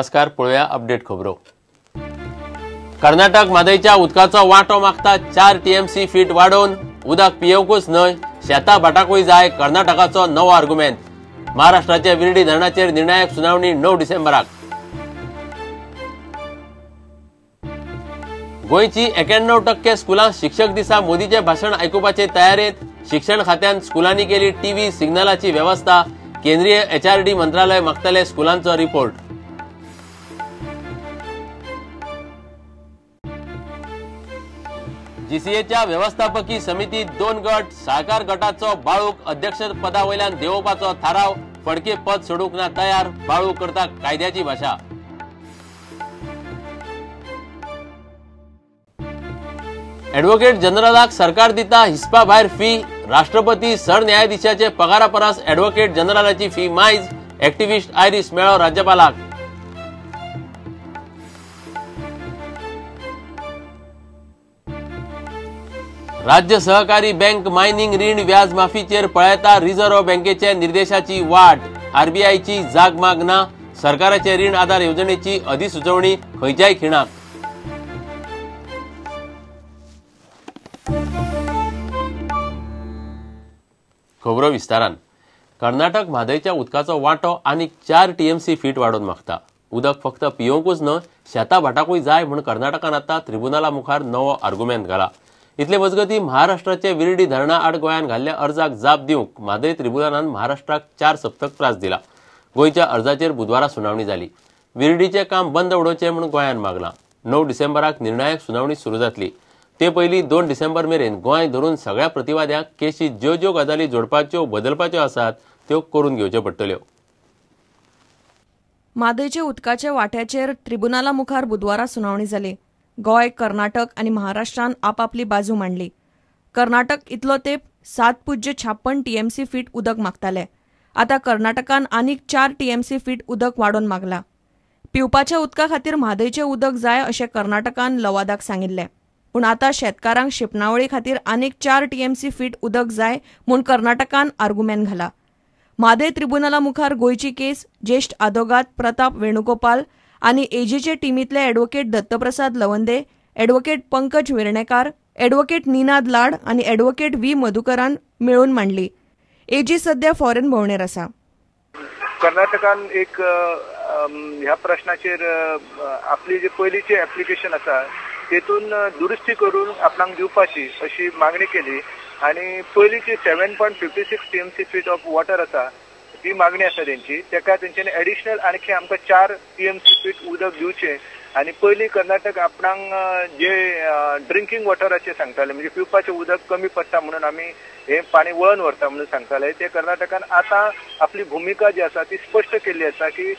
नमस्कार, पळोवया अपडेट खबरो। कर्नाटक म्हादयच्या उदकाचो वांटो मागता 4 TMC feet वाडोवन उदक पियेवंकूच न्हय शेता भाटाकूय जाय, कर्नाटकाचो नवो आर्गुमेंत। महाराष्ट्राच्या विर्डी धरणाचेर निर्णायक सुनावणी 9 डिसेंबराक। गोंयची 91% स्कुलां शिक्षक दिसा मोदीचें भाशण आयकुपाचे तयारेंत। शिक्षण खात्यान स्कुलांनी केली टीव्ही सिग्नलाची वेवस्था। केंद्रीय HRD मंत्रालय मागतले स्कुलांचो रिपोर्ट। जीसीएच्या व्यवस्थापकी समितीत 2 गट, साळकार गटाचो बाळूक अध्यक्षपदा वयल्यान देंवोवपाचो थाराव। फडके पद सोडूंक ना तयार, बाळू करता कायद्याची भाशा। एडवोकेट जनरलाक सरकार दिता हिसपा भायर फी। राष्ट्रपती सरन्यायाधीशाचे पगारा परस एडवोकेट जनरलाची फी मायज। एक्टिविस्ट आयरिस मेळो राज्यपालाक। राज्य सहकारी बँक मायनिंग रीण व्याज माफीचेर पळयता रिझर्व्ह बँकेचे निर्देशाची वाट। आरबीआयची जागमाग ना, सरकाराचे रीण आधार येवजणेची अधिसुचोवणी खंयच्याय खिणाक। खबरो विस्तारान। कर्नाटक म्हादयच्या उदकाचो वांटो आनीक 4 TMC feet वाडोवन मागता। उदक फक्त पियेवंकूच न्हय शेता भाटाकूय जाय म्हूण कर्नाटकान आतां त्रिबुनाला मुखार नवो आर्गुमेंत घाला। इतले मजगती महाराष्ट्राचे विर्डी धरणा आड गोंयान घाल्ल्या अर्जाक जाप दिवंक म्हादय त्रिबुनालान महाराष्ट्राक 4 सप्तक त्रास दिला। गोंयच्या अर्जाचेर बुधवारा सुनावणी जाली। विर्डीचें काम बंद उडोवचें म्हूण गोंयान मागलां। 9 डिसेंबराक निर्णायक सुनावणी सुरू जातली। ते पयलीं 2 डिसेंबर मेरेन गोंय धरून सगळ्या प्रतिवाद्यांक केशी ज्यो ज्यो गजाली जोडपाच्यो बदलपाच्यो आसात त्यो करून घेवच्यो पडटल्यो। म्हादयच्या उदकाच्या वांट्याचेर त्रिबुनाला मुखार बुधवारा सुनावणी जाली। गोंय, कर्नाटक आनी महाराष्ट्रान आपापली बाजू मांडली। कर्नाटक इतलो तेंप 7.56 TMC feet उदक मागताले। आतां कर्नाटकान आनीक 4 TMC feet उदक वाडोवन मागला। पिवपाच्या उदका खातीर म्हादयचें उदक जाय अशें कर्नाटकान लवादाक सांगिल्लें, पूण आतां शेतकारांक शिंपणावळी खातीर आनीक 4 TMC feet उदक जाय म्हूण कर्नाटकान आर्गुमेंत घाला। म्हादय त्रिबुनाला मुखार गोंयची केस ज्येश्ठ आदोगाद प्रताप वेणुगोपाल आनी एजीचे टिमींतले advocate Dattaprasad Lawande, advocate Pankaj Vernekar, advocate Ninad Lad आनी एडवोकेट व्ही मधुकरान मेळून मांडली। एजी सध्या फॉरेन भोंवडेर आसा। कर्नाटकान एक ह्या प्रश्नाचेर आपली जी पयलींची एप्लिकेशन आसा तेतून दुरुस्ती करून आपणाक दिवपाची अशी मागणी केली आनी पयलींची 7.56 TMC feet of water आसा ती मागणी आसा तेंची, तेका तेंच्यानी एडिशनल आणखी आमकां 4 TMC feet उदक दिवचें। आनी पयलीं कर्नाटक आपणाक जे ड्रिंकींग वॉटराचें सांगताले, म्हणजे पिवपाचें उदक कमी पडटा म्हणून आमी हें पाणी वळून व्हरता म्हणून सांगताले, ते कर्नाटकान आतां आपली भुमिका जी आसा ती स्पश्ट केल्ली आसा की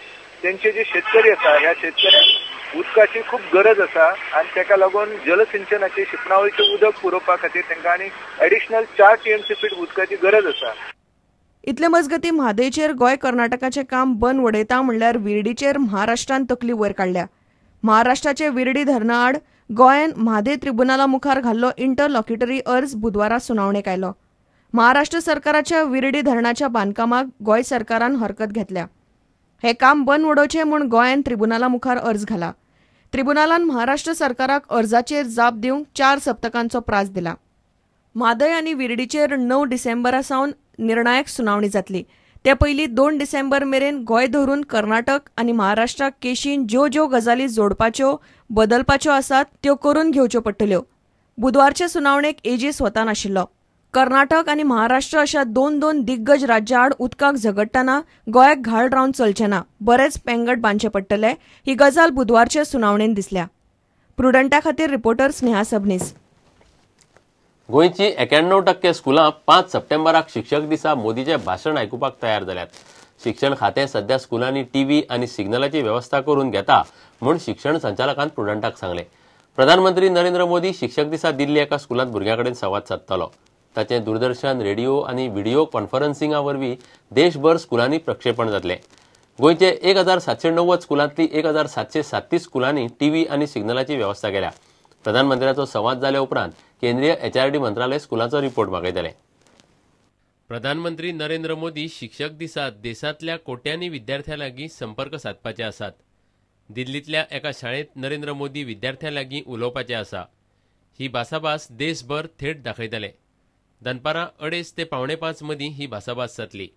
तेंचे जे शेतकरी आसा ह्या शेतकऱ्यांक उदकाची खूब गरज आसा आनी तेका लागून जलसिंचनाचे शिंपणावळीचें उदक पुरोवपा खातीर तेंकां आनी एडिशनल 4 TMC feet उदकाची गरज आसा। इतले मजगती म्हादयचेर गोंय कर्नाटकाचें काम बंद उडयता म्हणल्यार विर्डीचेर महाराष्ट्रान तकली वयर काडल्या। महाराष्ट्राचे विर्डी धरणा आड गोंयान म्हादय त्रिबुनाला मुखार घाल्लो इंटरलॉक्युटरी अर्ज बुधवारा सुनावणेक आयलो। महाराष्ट्र सरकाराच्या विर्डी धरणाच्या बांदकामाक गोंय सरकारान हरकत घेतल्या। हें काम बंद उडोवचें म्हूण गोंयान त्रिबुनाला मुखार अर्ज घाला। त्रिबुनालान महाराष्ट्र सरकाराक अर्जाचेर जाप दिवंक 4 सप्तकांचो प्रास दिला। म्हादय आनी विर्डीचेर 9 डिसेंबरा सावन निर्णायक सुनावणी जातली। ते पयलीं 2 डिसेंबर मेरेन गोंय धरून कर्नाटक आनी महाराष्ट्राक केशीन ज्यो ज्यो गजाली जोडपाच्यो बदलपाच्यो आसात त्यो करून घेवच्यो पडटल्यो। बुधवारचे सुनावणेक एजी स्वता नाशिल्लो। कर्नाटक आनी महाराष्ट्र अशा 2-2 दिग्गज राज्यां आड उदकाक झगडटना गोंयाक घाळ रावन चलचें ना, बरेच पेंगट बांदचे पडटले ही गजाल बुधवारचे सुनावणेन दिसल्या। प्रुडंटा खातीर रिपोर्टर स्नेहा सबनीस। गोंयची 91% स्कुलां 5 सप्टेंबराक शिक्षक दिसा मोदीचें भाशण आयकुपाक तयार जाल्यात। शिक्षण खातें सध्या स्कुलांनी टीव्ही आनी सिग्नलाची वेवस्था करून घेता म्हूण शिक्षण संचालकान प्रुडंटाक सांगलें। प्रधानमंत्री नरेंद्र मोदी शिक्षक दिसा दिल्ली एका स्कुलांत भुरग्यां कडेन संवाद सादतलो। ताचें दूरदर्शन, रेडिओ आनी व्हिडिओ कॉन्फरन्सिंगा वरवीं देशभर स्कुलांनी प्रक्षेपण जातलें। गोंयचे 1790 स्कुलांतली 1737 स्कुलांनी टीव्ही आनी सिग्नलाची वेवस्था केल्या। प्रधानमंत्र्याचो संवाद जाल्या उपरांत केंद्रीय HRD मंत्रालय स्कुलांचो रिपोर्ट मागयतले। प्रधानमंत्री नरेंद्र मोदी शिक्षक दिसा देशांतल्या कोट्यांनी विद्यार्थ्यां लागीं संपर्क सादपाचे आसात। दिल्लींतल्या एका शाळेंत नरेंद्र मोदी विद्यार्थ्यां लागीं उलोवपाचें आसा. ही भासाभास देशभर थेट दाखयतले. दनपारां 2:30 ते 4:45 मदीं ही भासाभास जातली.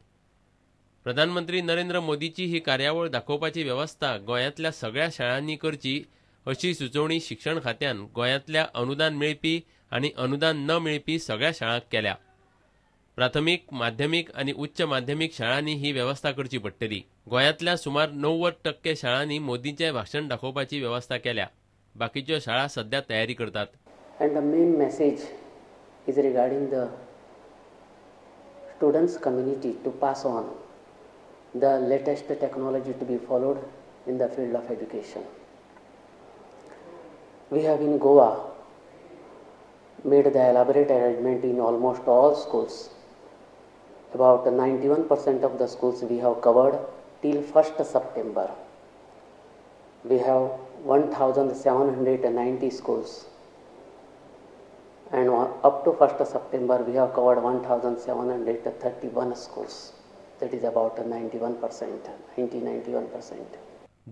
प्रधानमंत्री नरेंद्र मोदीची ही कार्यावळ दाखोवपाची वेवस्था गोंयांतल्या सगळ्या शाळांनी करची अशी सुचोवणी शिक्षण खात्यान गोंयांतल्या अनुदान मेळपी आनी अनुदान न मेळपी सगळ्या शाळांक केल्या. प्राथमीक, माध्यमीक आनी उच्च माध्यमीक शाळांनी ही वेवस्था करची पडटली. गोंयांतल्या सुमार 90% शाळांनी मोदींचें भाशण दाखोवपाची वेवस्था केल्या. बाकीच्यो शाळा सध्या तयारी करतात. And the main message is regarding the students community to pass on the latest technology to be followed in the field of education. We have in Goa made the elaborate arrangement in almost all schools. About 91% of the schools we have covered till 1st September. We have 1,790 schools, and up to 1st September we have covered 1,731 schools. That is about 91%, 90-91%.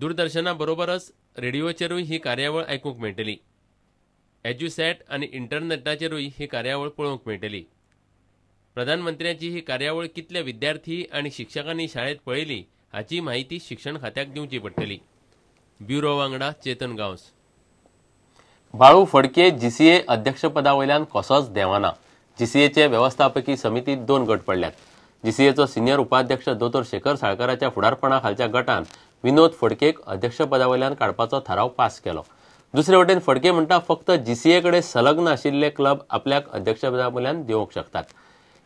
दूरदर्शना बरोबरच रेडिओचेरूय ही कार्यावळ आयकूंक मेळटली. एज्युसॅट आनी इंटरनेटाचेरूय ही कार्यावळ पळोवंक मेळटली. प्रधानमंत्र्यांची ही कार्यावळ कितले विद्यार्थी आनी शिक्षकांनी शाळेंत पळयली हाची म्हायती शिक्षण खात्याक दिवची पडटली. ब्युरो वांगडा चेतन गांवस. बाळू फडके जीसीए अध्यक्षपदा वयल्यान कसोच देंवना. जीसीएचे वेवस्थापकी समितीत 2 गट पडल्यात. जीसीएचो सिनियर उपाध्यक्ष दोतोर शेखर साळकाराच्या फुडारपणा खालच्या गटान विनोद फडकेक अध्यक्षपदा वयल्यान काडपाचो थाराव पास केलो. दुसरे वटेन फडके म्हणटा फक्त जीसीए कडेन संलग्न आशिल्ले क्लब आपल्याक अध्यक्षपदा वयल्यान देंवोवंक शकतात.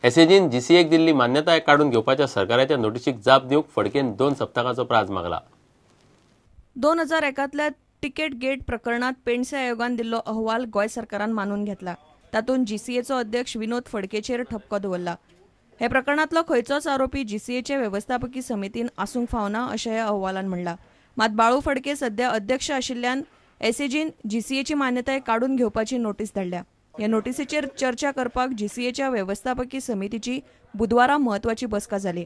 एसएजीन जीसीएक दिल्ली मान्यताय काडून घेवपाच्या सरकाराच्या नोटिशीक जाप दिवंक फडकेन 2 सप्तकांचो प्राज मागला. 2001तल्या तिकेट गेट प्रकरणात पेंडसे आयोगान दिल्लो अहवाल गोंय सरकारान मानून घेतला. तातूंत जीसीएचो अध्यक्ष विनोद फडकेचेर ठपको दवरला. हे प्रकरणांतलो खंयचोच आरोपी जीसीएचे वेवस्थापकी समितीन आसूंक फावना अशें ह्या अहवालान म्हणलां. मात बाळू फडके सध्या अध्यक्ष आशिल्ल्यान एसएजीन जीसीएची मान्यताय काडून घेवपाची नोटीस धाडल्या. ह्या नोटिसीचेर चर्चा करपाक जीसीएच्या वेवस्थापकी समितीची बुधवारा म्हत्वाची बसका जाली.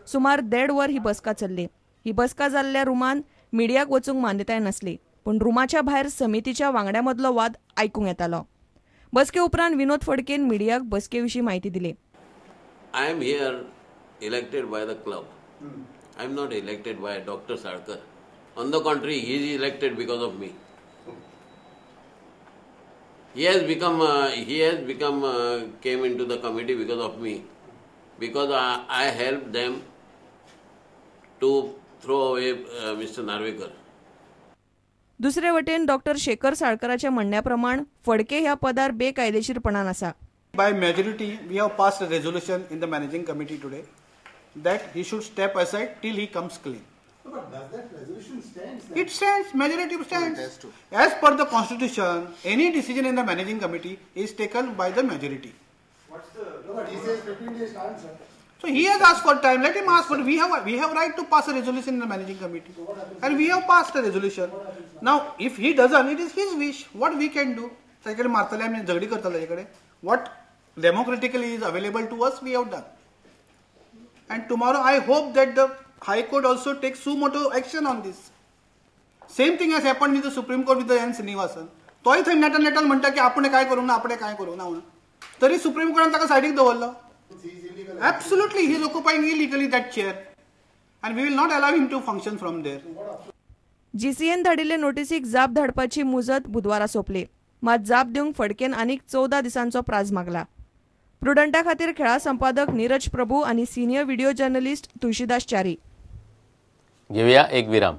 सुमार 1.5 वर ही बसका चल्ली. ही बसका जाल्ल्या रुमान मिडियाक वचूंक मान्यताय नासली, पूण रुमाच्या भायर समितीच्या वांगड्या मदलो वाद आयकूंक येतालो. बसके उपरांत विनोद फडकेन मिडियाक बसके विशीं म्हायती दिली. I am here elected by the club. I am not elected by Dr. Salkar. On the contrary, he is elected because of me. He has become came into the committee because of me, because I helped them to throw away Mr. Narvekar. दुसरे वटेन doctor Shekhar साळकराच्या म्हणण्या प्रमाण फडके ह्या पदार बेकायदेशीरपणान आसा. By majority, we have passed a resolution in the managing committee today that he should step aside till he comes clean. No, but does that resolution stand? It stands. Majority stands. It has to. As per the constitution, any decision in the managing committee is taken by the majority. What's the? No, but he says 15 days time, sir. So he has asked for time. Let him ask. But we have right to pass a resolution in the managing committee, so what happens? And we have passed a resolution. Now, if he doesn't, it is his wish. What we can do? ताचे मारतले आमी झगडी करतले ताचे कडेन. What democratically is available to us, we have done. And tomorrow I hope that the High Court also takes suo motu action on this. Same thing has happened with the Supreme Court with the N. Srinivasan. तोय थंय नेटान नेटान म्हणटा की आपण काय करूंक ना, आपण काय करूंक ना म्हणून. तरी सुप्रीम कोर्टान ताका सायडीक दवरलो. Absolutely, he is occupying illegally that chair, and we will not allow him to function from there. GCN धाडिल्ले नोटीसीक जाप धाडपाची मुजत बुधवारा सोंपली. मात जाप दिवंक फडकेन आनीक 14 दिसांचो प्राज मागला. प्रुडंटा खातीर खेळा संपादक नीरज प्रभू आनी senior video journalist Tulsidas Chari. घेऊया एक विराम.